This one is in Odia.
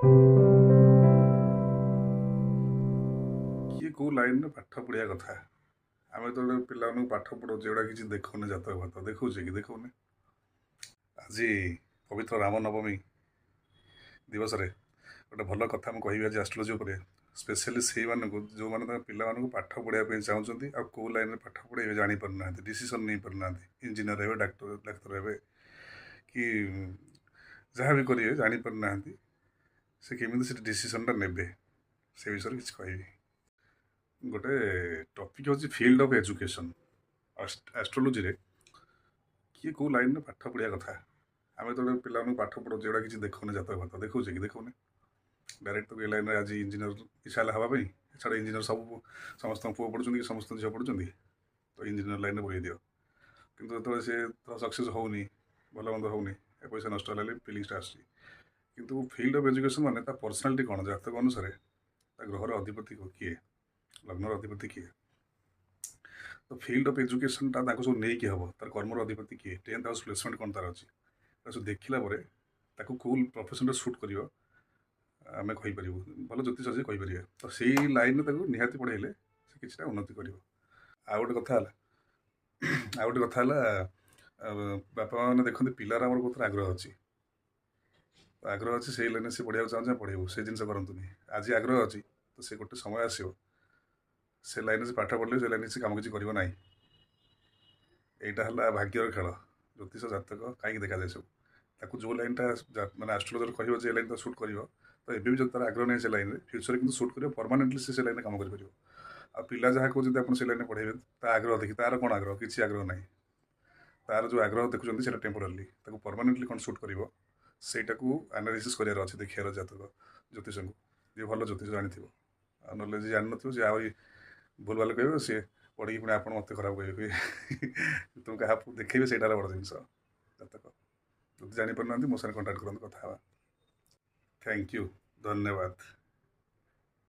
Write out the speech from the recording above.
କିଏ କେଉଁ ଲାଇନ୍ରେ ପାଠ ପଢ଼ିବା କଥା। ଆମେ ଯେତେବେଳେ ପିଲାମାନଙ୍କୁ ପାଠ ପଢ଼ାଉଛୁ, ଏଗୁଡ଼ା କିଛି ଦେଖଉନେ, ଜାତକ ଫାତକ ଦେଖାଉଛେ କି ଦେଖାଉନେ? ଆଜି ପବିତ୍ର ରାମନବମୀ ଦିବସରେ ଗୋଟେ ଭଲ କଥା ମୁଁ କହିବି ଆଜି ଆଷ୍ଟ୍ରୋଲୋଜି ଉପରେ, ସ୍ପେଶିଆଲି ସେଇମାନଙ୍କୁ ଯେଉଁମାନେ ତାଙ୍କ ପିଲାମାନଙ୍କୁ ପାଠ ପଢ଼ିବା ପାଇଁ ଚାହୁଁଛନ୍ତି ଆଉ କେଉଁ ଲାଇନ୍ରେ ପାଠ ପଢ଼େଇବେ ଜାଣିପାରୁନାହାନ୍ତି, ଡିସିସନ୍ ନେଇପାରୁନାହାନ୍ତି। ଇଞ୍ଜିନିୟର ହେବେ, ଡାକ୍ତର ହେବେ କି ଯାହା ବି କରିବେ ଜାଣିପାରୁନାହାନ୍ତି, ସେ କେମିତି ସେ ଡିସିସନ୍ଟା ନେବେ ସେ ବିଷୟରେ କିଛି କହିବି। ଗୋଟେ ଟପିକ୍ ହେଉଛି ଫିଲ୍ଡ ଅଫ୍ ଏଜୁକେସନ୍। ଆଷ୍ଟ୍ରୋଲୋଜିରେ କିଏ କେଉଁ ଲାଇନ୍ରେ ପାଠ ପଢ଼ିବା କଥା। ଆମେ ଯେତେବେଳେ ପିଲାମାନଙ୍କୁ ପାଠ ପଢ଼ାଉଛୁ, ଏଗୁଡ଼ା କିଛି ଦେଖାଉନେ, ଜାତକ ଫାତକ ଦେଖାଉଛେ କି ଦେଖାଉନେ? ଡାଇରେକ୍ଟ ତ ଏ ଲାଇନ୍ରେ ଆଜି ଇଞ୍ଜିନିୟର ଇଚ୍ଛା ହେଲା ହେବା ପାଇଁ, ଛାଡ଼ ଇଞ୍ଜିନିୟର ସବୁ ସମସ୍ତଙ୍କ ପୁଅ ପଢ଼ୁଛନ୍ତି କି ସମସ୍ତଙ୍କ ଝିଅ ପଢ଼ୁଛନ୍ତି, ତ ଇଞ୍ଜିନିୟର ଲାଇନ୍ରେ ପୁରେଇ ଦିଅ। କିନ୍ତୁ ଯେତେବେଳେ ସେ ସକ୍ସେସ୍ ହେଉନି, ଭଲ ମନ୍ଦ ହେଉନି, ଏ ପଇସା ନଷ୍ଟ ହେଲା ଫିଲିଙ୍ଗସଟା ଆସୁଛି। କିନ୍ତୁ ଫିଲ୍ଡ ଅଫ୍ ଏଜୁକେସନ୍ ମାନେ ତା ପର୍ସନାଲିଟି କ'ଣ, ଜାତକ ଅନୁସାରେ ତା ଗ୍ରହର ଅଧିପତି କିଏ, ଲଗ୍ନର ଅଧିପତି କିଏ, ତ ଫିଲ୍ଡ ଅଫ୍ ଏଜୁକେସନ୍ଟା ତାଙ୍କୁ ସବୁ ନେଇକି ହେବ। ତାର କର୍ମର ଅଧିପତି କିଏ, 10th house placement କ'ଣ ତାର ଅଛି, ତା ସବୁ ଦେଖିଲା ପରେ ତାକୁ କେଉଁ ପ୍ରଫେସନ୍ଟା ସୁଟ୍ କରିବ ଆମେ କହିପାରିବୁ, ଭଲ ଜ୍ୟୋତିଷ ଅଛି କହିପାରିବେ। ତ ସେଇ ଲାଇନ୍ରେ ତାକୁ ନିହାତି ପଢ଼େଇଲେ ସେ କିଛିଟା ଉନ୍ନତି କରିବ। ଆଉ ଗୋଟେ କଥା ହେଲା, ବାପା ମାନେ ଦେଖନ୍ତି ପିଲାର ଆମର କେଉଁଥିରେ ଆଗ୍ରହ ଅଛି, ଆଗ୍ରହ ଅଛି ସେଇ ଲାଇନ୍ରେ ସେ ପଢ଼ିବାକୁ ଚାହୁଁଛି, ଆମେ ପଢ଼େଇବୁ। ସେ ଜିନିଷ କରନ୍ତୁନି। ଆଜି ଆଗ୍ରହ ଅଛି ତ ସେ ଗୋଟେ ସମୟ ଆସିବ ସେ ଲାଇନ୍ରେ ସେ ପାଠ ପଢ଼ିଲେ ସେ ଲାଇନ୍ରେ ସେ କାମ କିଛି କରିବ ନାହିଁ। ଏଇଟା ହେଲା ଭାଗ୍ୟର ଖେଳ। ଜ୍ୟୋତିଷ ଜାତକ କାହିଁକି ଦେଖାଯାଏ ସବୁ, ତାକୁ ଯେଉଁ ଲାଇନ୍ଟା ମାନେ ଆଷ୍ଟ୍ରୋଲୋଜର କହିବ ଯେ ଏ ଲାଇନ୍ ତ ସୁଟ୍ କରିବ, ତ ଏବେ ବି ଯଦି ତାର ଆଗ୍ରହ ନାହିଁ ସେ ଲାଇନ୍ରେ, ଫ୍ୟୁଚରରେ କିନ୍ତୁ ସୁଟ୍ କରିବ, ପରମାନେଣ୍ଟଲି ସେ ଲାଇନ୍ରେ କାମ କରିପାରିବ। ଆଉ ପିଲା ଯାହା କହୁଛନ୍ତି ଆପଣ ସେ ଲାଇନ୍ରେ ପଢ଼େଇବେ, ତା ଆଗ୍ରହ ଦେଖି ତାର କ'ଣ ଆଗ୍ରହ, କିଛି ଆଗ୍ରହ ନାହିଁ। ତାର ଯେଉଁ ଆଗ୍ରହ ଦେଖୁଛନ୍ତି ସେଇଟା ଟେମ୍ପୋରାଲି, ତାକୁ ପରମାନେଣ୍ଟଲି କ'ଣ ସୁଟ୍ କରିବ ସେଇଟାକୁ ଆନାଲିସିସ୍ କରିବାର ଅଛି, ଦେଖିବାର ଜାତକ ଜ୍ୟୋତିଷଙ୍କୁ, ଯିଏ ଭଲ ଜ୍ୟୋତିଷ ଜାଣିଥିବ। ଆଉ ନହେଲେ ଯିଏ ଜାଣିନଥିବ ସିଏ ଆହୁରି ଭୁଲ ଭାଲ କହିବ, ସିଏ ପଢ଼ିକି ପୁଣି ଆପଣ ମୋତେ ଖରାପ କହିବେ। ତୁମେ କାହାକୁ ଦେଖେଇବେ ସେଇଟା ହେଲା ବଡ଼ ଜିନିଷ। ଜାତକ ଯଦି ଜାଣିପାରୁନାହାନ୍ତି ମୋ ସାଙ୍ଗରେ କଣ୍ଟାକ୍ଟ କରନ୍ତୁ, କଥା ହେବା। Thank you, ଧନ୍ୟବାଦ।